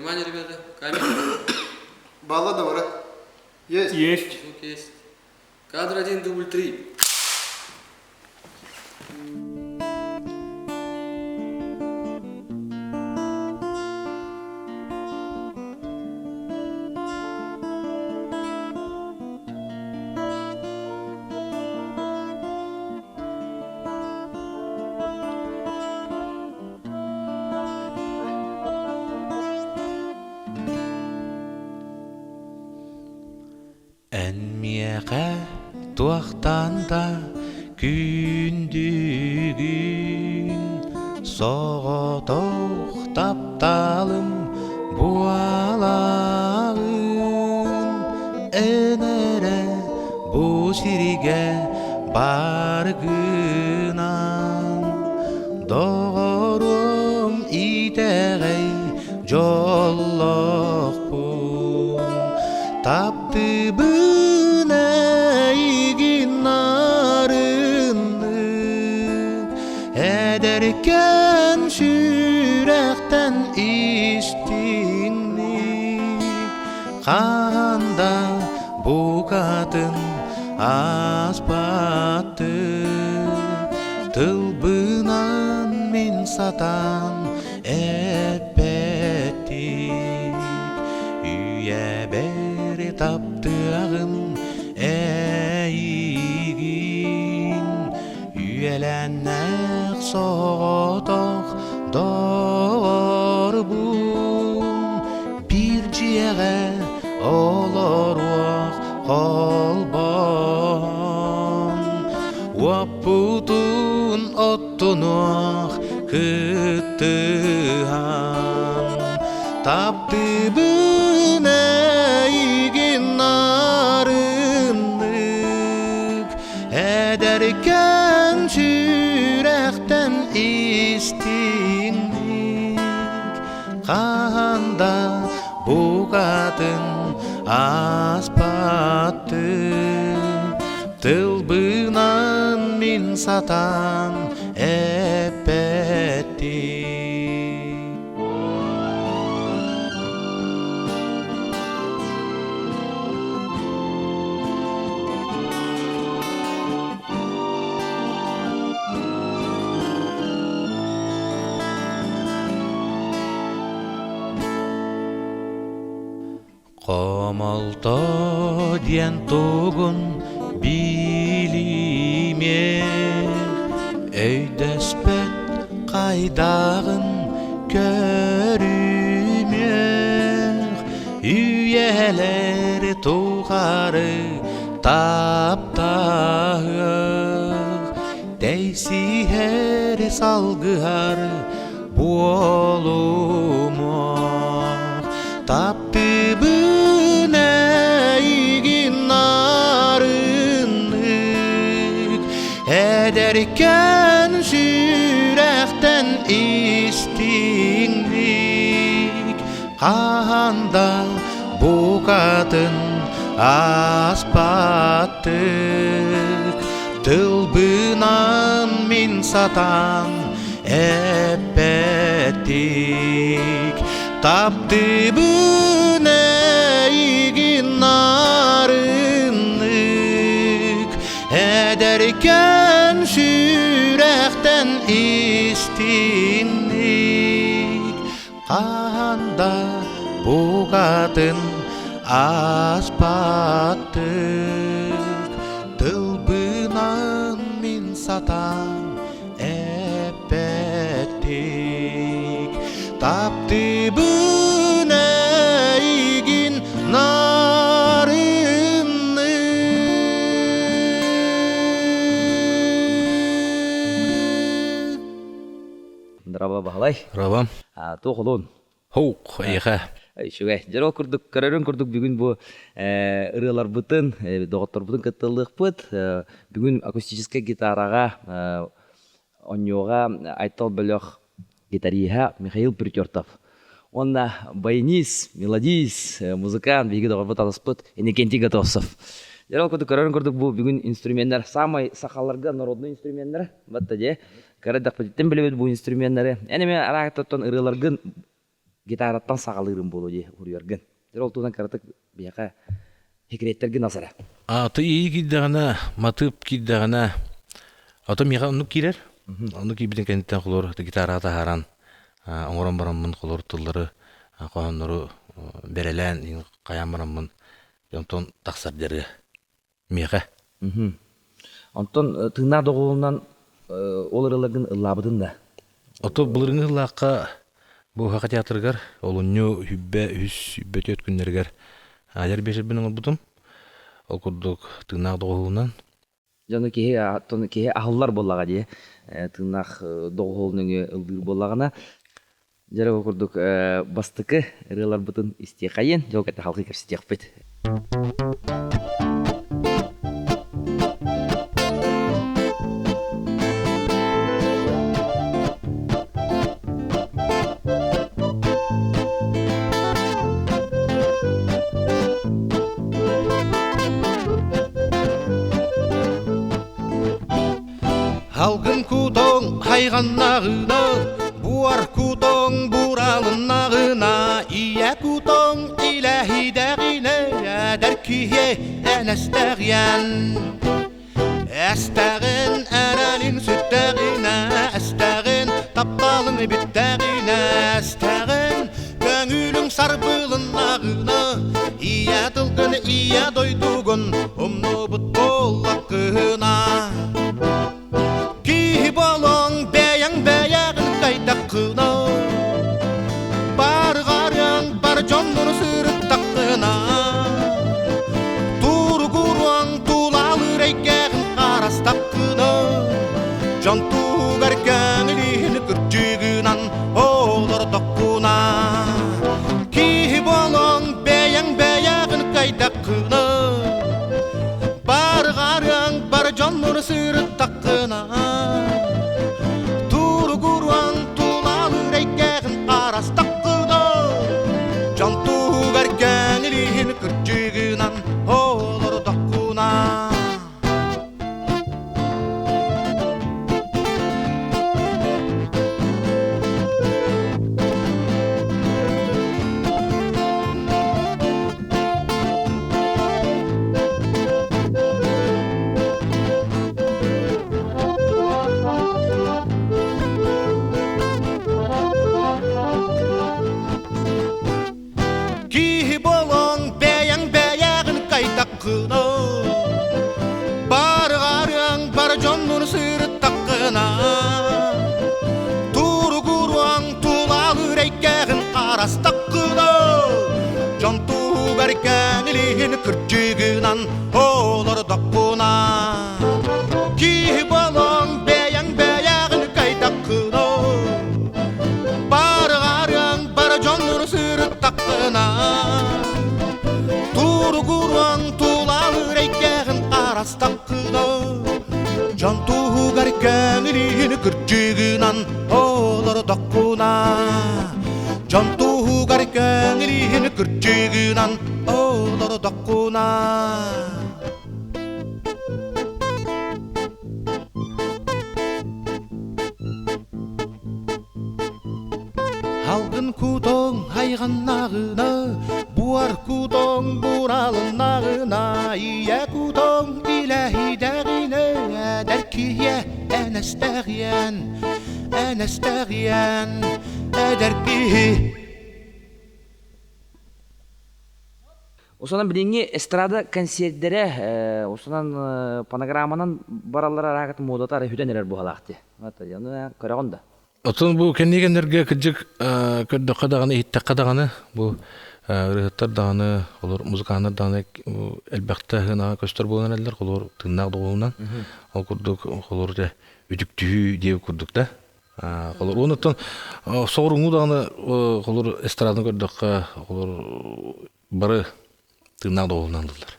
Внимание, ребята, камера. Баллада ура. Есть. Есть. Звук есть. Кадр 1, дубль 3. Эн миэхэ туохтан да күндүгүн, соҕотох тапталым буолаҕын. Эн эрэ бу сиргэ баргынан, доҕорум итэҕэй дьоллоохпун. Таптыыбын эйигин нарыннык, эдэркээн сүрэхтэн истиҥник, хаһан да букатын ааспаттык, тылбынан мин сатаан эппэттик, үйэбэр таптыаҕым эйигин, үйэлэннэх соҕотох доҕорбун, биир дьиэҕэ олоруох холбоон, уоппутун оттунуох кыттыһан, таптыыбын эйигин нарыннык, эдэркээн сүрэхтэн истиҥник, хаһан да букатын ааспаттык, тылбынан мин сатаан эппэттик. Хомолто диэн тугун билимиэх, өйдөспөт хайдаҕын көрүмүөх, үйэлэр тухары таптаһыах, тэйсиһэр салгыһар буолумуох. Таптыыбын эйигин нарыннык, эдэркээн сүрэхтэн истиҥник, хаһан да букатын ааспаттык, тылбынан мин сатаан эппэттик, таптыыбын эйигин нарыннык, эдэркээн сүрэхтэн истиҥник, хаһан да букатын ааспаттык, тылбынан мин сатаан эппэттик, таптыыбын эйигин нарыннык. Драба Баһылай. Рабам. Туох олуун? Хоук, эйиэхэ. Үчүгэй. Дьэ, ол курдук, көрөрүн курдук бүгүн бу ырыаларбытын, доҕотторбутун кыттыллыахпыт. Бүгүн акустическай гитараҕа онньуоҕа Айтал бөлөх гитариһа Михаил Притертов. Уонна баянист, мелодист, музыкант биһиги доҕорбут алыспыт Иннокентий Готовцев. Дьэ, ол курдук көрөрүн курдук бу бүгүн инструменнар самай сахаларга народный инструменнар батта дьэ кыра эрдэхпититтэн билэбит бу инструменнары. Эн эмиэ араактаттан ырыаларгын гитараттан саҕалыырым буолуо дии уруйаргын. Дьэ ол туһунан кыратык биһиэхэ секреттэргин ас эрэ. Аты ии киирдэҕинэ, матыып киирдэҕинэ, ото миэхэ оннук киирэр. Оннук киирбитин кэнниттэн холор гитараҕа таһааран оҥорон бараммын холор тыллары, хоһооннору бэрэлээн хайаан бараммын онтон тахсар дьарыа миэхэ. Онтон тыыннаах доҕуһуолунан ол ырыаларгын ыллаабытын да? Ото былырыҥҥы сыллаахха бу Саха театрыгар олунньу үбэ үс үбэ түөрт күннэригэр айар биэчэрбин оҥорбутум. Ол курдук тыыннаах доҕуһуолунан. Дьону киһи киһи аһыллар буоллаҕа дии. Тыыннаах доҕуһуол нөҥүө ыллыыр буоллаҕына. Дьэ ол курдук бастакы ырыаларбытын истиэхэйин, дьол кэтэ халҕыы кэпсэтиэхпит. Алгын кутоҥ хайҕаннаҕына, буор кутоҥ бууралыннаҕына, ийэ кутоҥ илэһидэҕинэ, эдэр киһи энэстэҕиэн. Эстэҕин эрэлиҥ сүттэҕинэ, эстэҕин тапталыҥ бүттэҕинэ, эстэҕин көҥүлүҥ сарбылыннаҕына, ийэ тылгын, ийэ дойдугун умнубут буоллаххына. Киһи буолуоҥ бэйэҥ бэйэҕин кайдаххына, барҕарыаҥ бар дьоннору сырыттаххына, туругуруоҥ тулалыыр эйгэҕин харастаххына, дьон туһугар көҥүлүн кырдьыгынан олордоххуна. Киһи буолуоҥ бэйэҥ бэйэҕин кайдаххына, Барҕарыаҥ бар дьоннору сырыттаххына, Туругуруаҥ тулалыыр эйгэҕин харастаххына, Дьон туһугар көҥүлүн кырдьыгынан олордоххуна. Киһи болон бэйэҥ бэйэҕин кайтаккына Барҕарыаҥ бар дьоннун сырыттаххына Туругуруаҥ тулалыыр эйгэҕин харастаххына Дьон туһугар кэҥилиһин кырдьыгынан олордоххуна Киһи болон бэйэҥ бэйэҕин кайдаххына Барҕарыаҥ бар дьоннун сырыттаххына Туругуруаҥ тулалыыр эйгэҕин харастаххына Дьон туһугар көҥүлүн кырдьыгынан олордоххуна Дьон туһугар көҥүлүн кырдьыгынан олордоххуна Алгын кутоҥ хайҕаннаҕына, буор кутоҥ бууралыннаҕына, ийэ кутоҥ илэһидэҕинэ, эдэр киһи энэстэҕиэн, энэстэҕиэн, эдэр киһи. Осонон билиҥҥи эстрада концердэрэ осонон панограмманан бараллара араакат муодата ара хүтэн эрэр буһалаах дии. Ону көрөҕүн да? Оттон бу кэнники кэмнэргэ кырдьык көрдөххө даҕаны, иһиттэххэ даҕаны бу ырыаһыттар даҕаны, олор музыканнар даҕаны элбэхтэ сыанаҕа көстөр буолан эрэллэр, холобур тыыннаах доҕуһуолунан. Ол курдук холобур дьэ үтүктүһүү диэбит курдук да. Холобур уонна соҕурууҥҥу даҕаны холобур эстраданы көрдөххө холобур бары тыыннаах доҕуһуолунан ыллылар.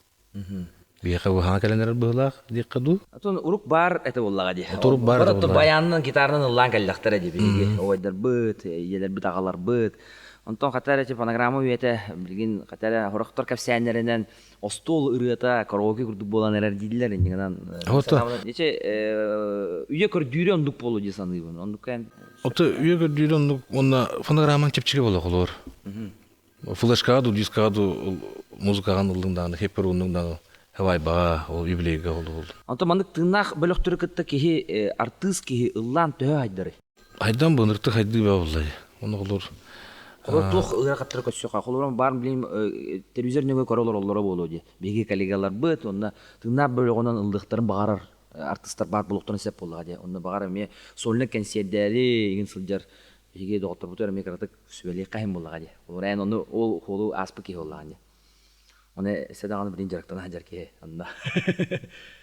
Биһиэхэ быһаҕа кэлэн эрэр быһыылаах диэххэ дуу? Отон урук баар этэ буоллаҕа дии. Урук баар этэ буоллаҕа. Баянынан, гитаранан ыллаан кэллэхтэрэ дии биһиги убайдарбыт, ийэлэрбит, аҕаларбыт. Онтон хата эрэ фонограмма үйэтэ билигин хата эрэ сорохтор кэпсээннэринэн остуол ырыата караоке курдук буолан эрэр дииллэр иннигинэн. Ичи үйэ көрдүүрэ оннук буолуо дии саныыбын. Оннук кэн. Ото үйэ көрдүүр оннук уонна фонограммаң чэпчэки буола холоор. Флешкаҕа ду, дискаҕа ду музыкаҕын ыллыҥ даҕаны, хеппер ууннуҥ даҕаны хавайбаҕа, ол юбилейга ол ол. Онтон маннык тыыннаах бөлөхтөрү кытта киһи артыыс киһи ыллаан төһө айдарый? Айдан бу ынырыктык хайдыы баа буллай. Оны холор Холор туох ыарахаттары көрсүөххэ. Холобура баар билим телевизор нөҥүө көрө олороллоро буолуо дии. Биһиги коллегаларбыт уонна тыыннаах бөлөҕүнэн ыллыахтарын баҕарар артыыстар баар буолуохтарын сөп буоллаҕа дии. Онно баҕар эмиэ сольнай кэнсиэрдээри игин сылдьар биһиги доҕотторбутугар эмиэ кыратык сүбэлиэххэ иһин буоллаҕа дии. Холобура эн ону ол хуолу ааспыт киһи буоллаҕын дии. Оны эссе даҕаны билин дьарыктана сылдьар киһи онно.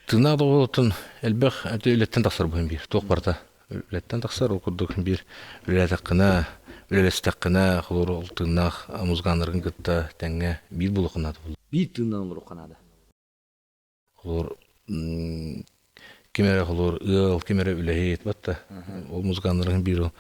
Тыыннаах доҕуһуолуттан элбэх үлэттэн тахсар быһын биир. Туох барыта үлэттэн тахсар. Ол курдук биир үлэлээтэххинэ, үлэлэстэххинэ, холобур ол тыыннаах музыканнаргын кытта тэҥҥэ биир буолуохха наада буолла. Биир тыыннан олоруохха наада. Холобур ким эрэ холобур ыал, ким эрэ үлэһит батта. Ол музыканнаргын биир ол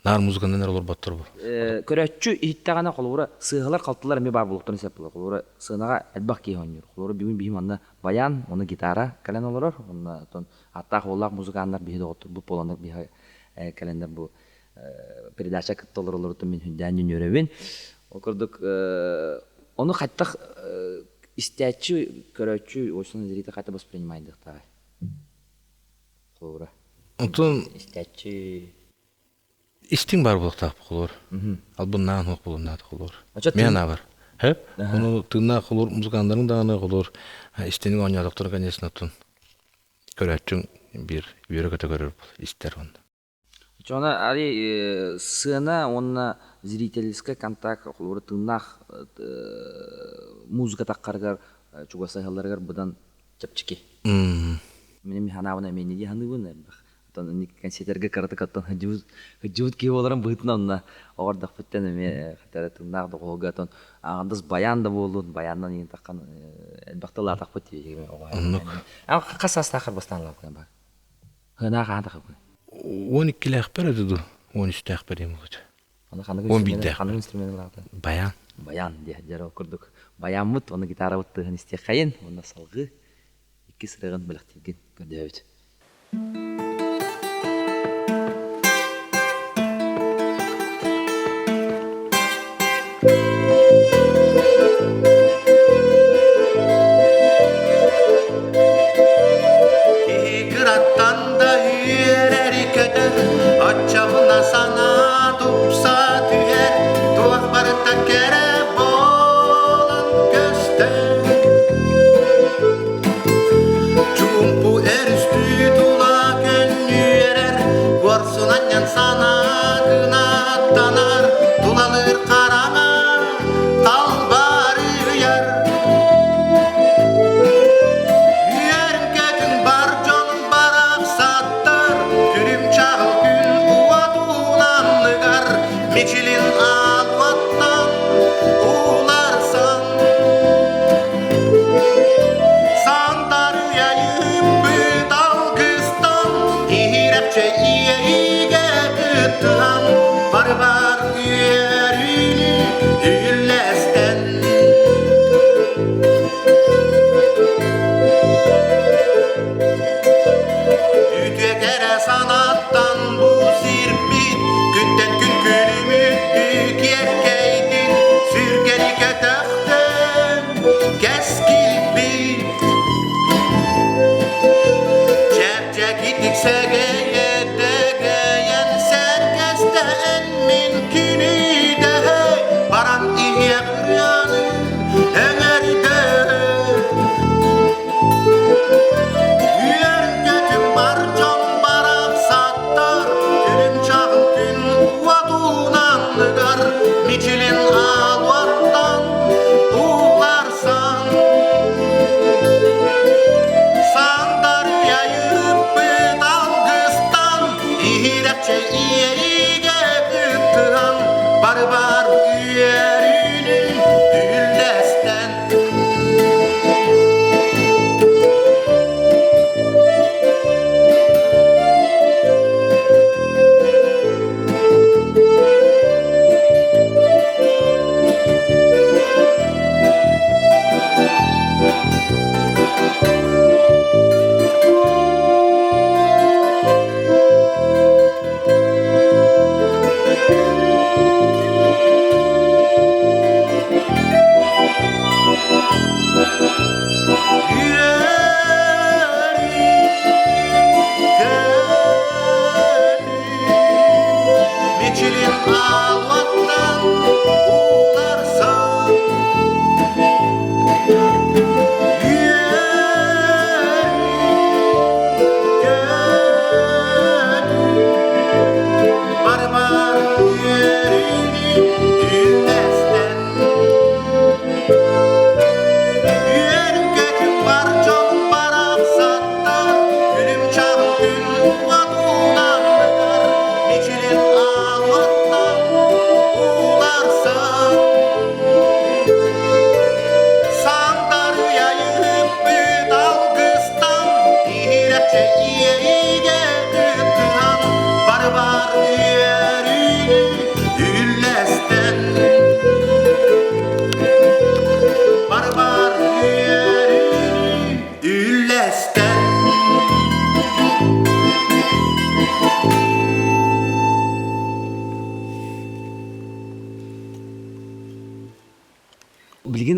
наар музыканан эрэ олорботтор бу. Көрөөччү иһиттэҕинэ холобура сыыһалар-халтылар эмиэ баар буолуохтарын сөп буолар. Холобура сыанаҕа элбэх киһи оонньуур. Холобура бүгүн биһи манна баян, уонна гитара кэлэн олорор. Уонна оттон ааттаах-уоллаах музыканнар биһи доҕотторбут буоланнар биһи кэлэннэр бу передача кытта олоролоруттан мин хүндээн үөрөбүн. Ол курдук ону хаттах истээччи, көрөөччү ойсун зритель хата воспринимайдыахтааҕый? Холобура. Онтон истээччи истиҥ баар буолуохтаах холобур. Албыннаан суох буолуннаат холобур. Мен аабар. Хэп? Ону тыыннаах холобур музыканнарын даҕаны холобур истиҥ оонньоотохторо конечно оттон көрөөччүҥ биир үөрэ-көтө көрөр истэр онно. Оччоҕуна арый сыана уонна зрительскай контакт холобура тыыннаах музыка таххарыгар чугасаһалларыгар быдан чэпчэки. Мин санаабын эмиэ дии саныыбын элбэх. Оттон инник кэнсиэтэргэ кыратык оттон сылдьыбыт сылдьыбыт киһи буоларым быһыытынан онно оҕордохпуттан эмиэ хата тыыннаах доҕуһуга оттон ааҕындас баян да буоллун баянынан иин таххан элбэх тыллаатахпыт дии Оннук. Хас саастааххар бастаан лаапкын баар? Хынаах аан тахабын. 12-лээхпэр этэ дуу, 13-тээхпэр диэн буолуо. Аны ханнык 11-дээх. Ханнык инструмент ылаата? Баян. Баян диэ дьэр ол курдук. Баяммыт, уонна гитарабыт тыаһын истиэххэйин, уонна салгыы иккис ырыаҕын бэлэхтииргин көрдөһөбүт. Киһи кыраттан да үөрэр көтөр, оччоҕуна санаа тупса түһэр, туох барыта кэрэ буолан көстөр. Чуумпу өрүстүү тула көнньүөрэр, куорсунанньан санаа кынаттанар, тулалыыр хараҥа талбарыйар. Үөркэтин бар дьон барахсаттар, күрүм чаҕыл күн уотунанныгар, мичилин аалуаттан уларсан. Сантарыйа ыыппыт алгыстан, иһирэхчэ иэйиигэ кыттыһан, барыбар үөрүүнү үллэстэн. Үтүө кэрэ санааттан бу сирбит күнтэн күн күлүмүттүү киэркэйдин сүргэни көтөхтөн кэскилбит Чэпчэкитик сэгэйэ-дэгэйэн сэргэстэһэн мин күнүүдэһэ баран иһиэх ырыаны эҥэрдэ Үөргэтим бар дьон барахсаттар күлүм чаҕыл күн уотунанныгар мичилин аалуаттан уларсан Сандарыйа ыыппыт алгыстан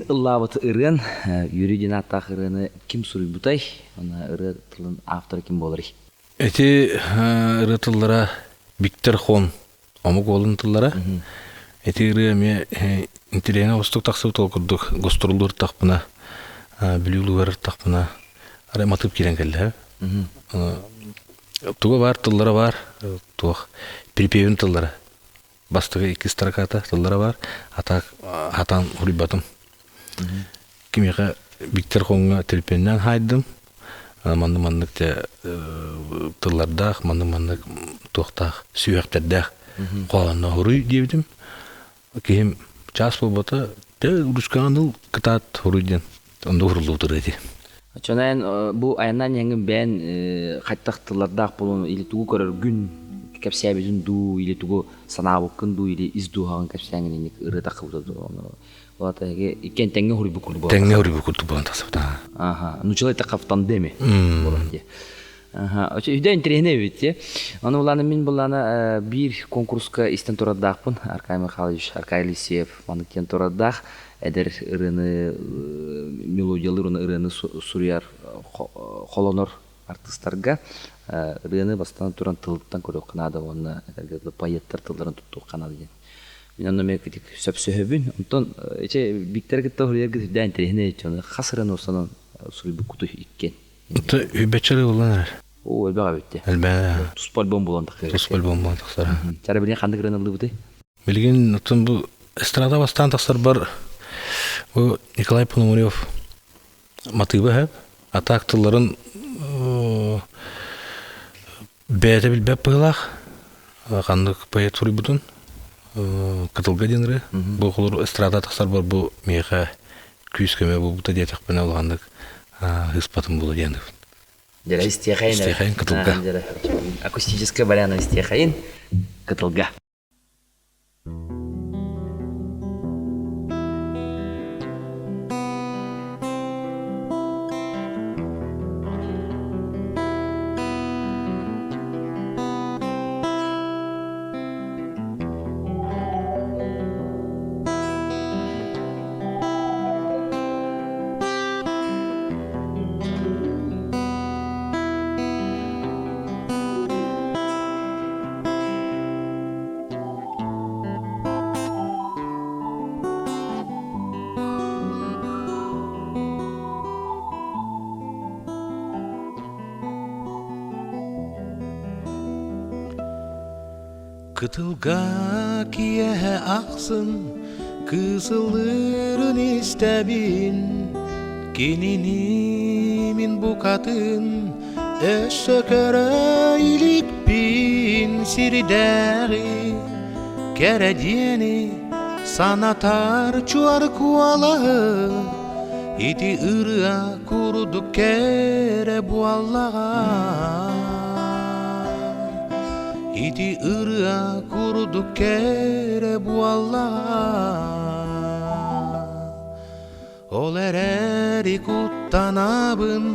ыллаабыт ырыан Юрий диэн ааттаах ырыаны ким суруйбутай? Уонна ырыа тылын автора ким буоларый? Ити ырыа тыллара Виктор Хон омук уолун тыллара. Ити ырыа эмиэ интэриэһинэй оҕустук тахсыбыт ол курдук гастроллуур тахпына, Бүлүү улууһугар тахпына арай матыып киирэн кэллэ. Туга баар тыллара баар, туох припевин тыллара. Бастакы икки строката тыллара баар, а хатан хуруйбатым. Кимиэхэ Виктор Хоҥҥа төлөпүөннээн хаайдым. Маннык-маннык дьэ тыллардаах, маннык-маннык туохтаах, сүһүөхтэрдээх хоһоонно хоруй диэбитим. Киһим чаас буолбата, дьэ ручкаҕын ыл, кытаат хоруй диэн онно уһуруллубут ити. Оччоно бу айаннаан иһэҥҥин бэйэн хайтах тыллардаах буолуон или тугу көрөргүн кэпсээбитин дуу, или тугу санаабыккын дуу, или ис дууһаҕын кэпсээҥҥин инник ырыа таххыбыта дуу Ол аата эһиги иккиэн тэҥҥэ уһуруйбут курдук буолан Тэҥҥэ уһуруйбут курдук буолан тахсыбыта. Аха, нучалай тахха в тандеме буолар дии. Аха, өйдө интэриэһинэй эбит дии. Ону булаана мин булаана биир конкурска истэн турардаахпын. Аркадий Михайлович, Аркадий Алексеев маннык диэн турардаах. Эдэр ырыаны мелодиялыыр уонна ырыаны суруйар холонор артыыстарга ырыаны бастаан туран тылыттан көрүөххэ наада уонна этэргэ поэттар тылларын туттуохха наада диэн. Мин онно эмиэ сөпсөһөбүн. Онтон ичэ Виктор кытта суруйаргыт үрдээн интэриэһинэй дьону хас ыран уостанан суруйбуккутуй иккиэн? Ото үбэччэ булан эрэр. Оо, элбэх эбит дии. Элбэх. Туспа альбом булан тахсар. Туспа альбом булан тахсар. Чара билигин ханнык ырыаны ыллыбытый? Билигин оттон бу эстрада бастаан тахсарбар бу Николай Пономарев матыыба сөп. А так тылларын Бэйэтэ билбэт быһыылаах, ханнык поэт суруйбутун Кытылга диэн ырыа. Бу холор эстрада тахсарбар бу миэхэ күүс-көмө буолбута диэтэхпинэ улаханнык ыыспатым буолуо диэн Дьэрэ истиэхэйин. Истиэхэйин Кытылга. Акустическая вариант истиэхэйин Кытылга. Кытылга киэһэ ахсын кыысылыырын истэбин, кинини мин букатын Өссө көрө иликпин сирдээҕи кэрэ диэни санатар чуор куолаһы ити ырыа курдук кэрэ буоллаҕа ити ырыа курдук кэрэ буоллаҕа Ол эрээри куттанабын,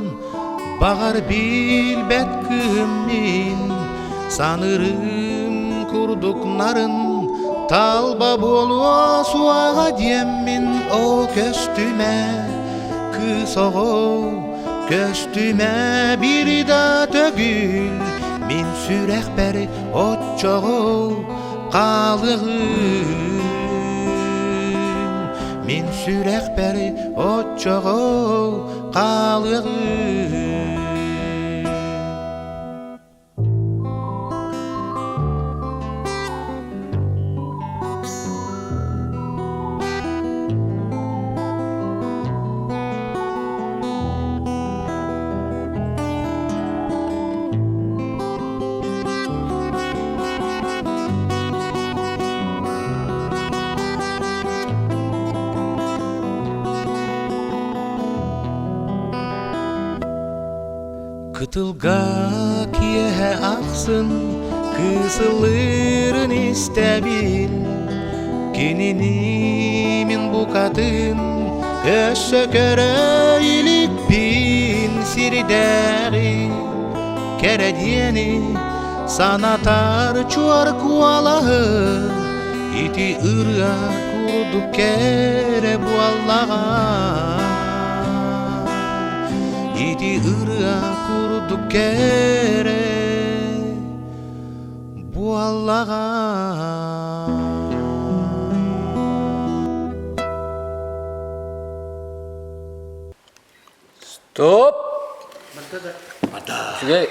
баҕар билбэт кыһым мин, саныырым курдук нарын, талба буолуо суоҕа диэммин оо көстүмэ, кыыс оҕо, көстүмэ биир да төгүл, мин сүрэхпэр оччоҕо хаалыаҕым Мин сүрэхпэр оччоҕо хаалыаҕым Кытылга киэһэ ахсын кыысылыырын истэбин Кинини мин букатын өссө көрө иликпин сирдээҕи кэрэ диэни санатар чуор куолаһы ити ырыа курдук. курдук кэрэ буоллаҕа. Ити ырыа курдук кэрэ буоллаҕа. Стоп! Үчүгэй.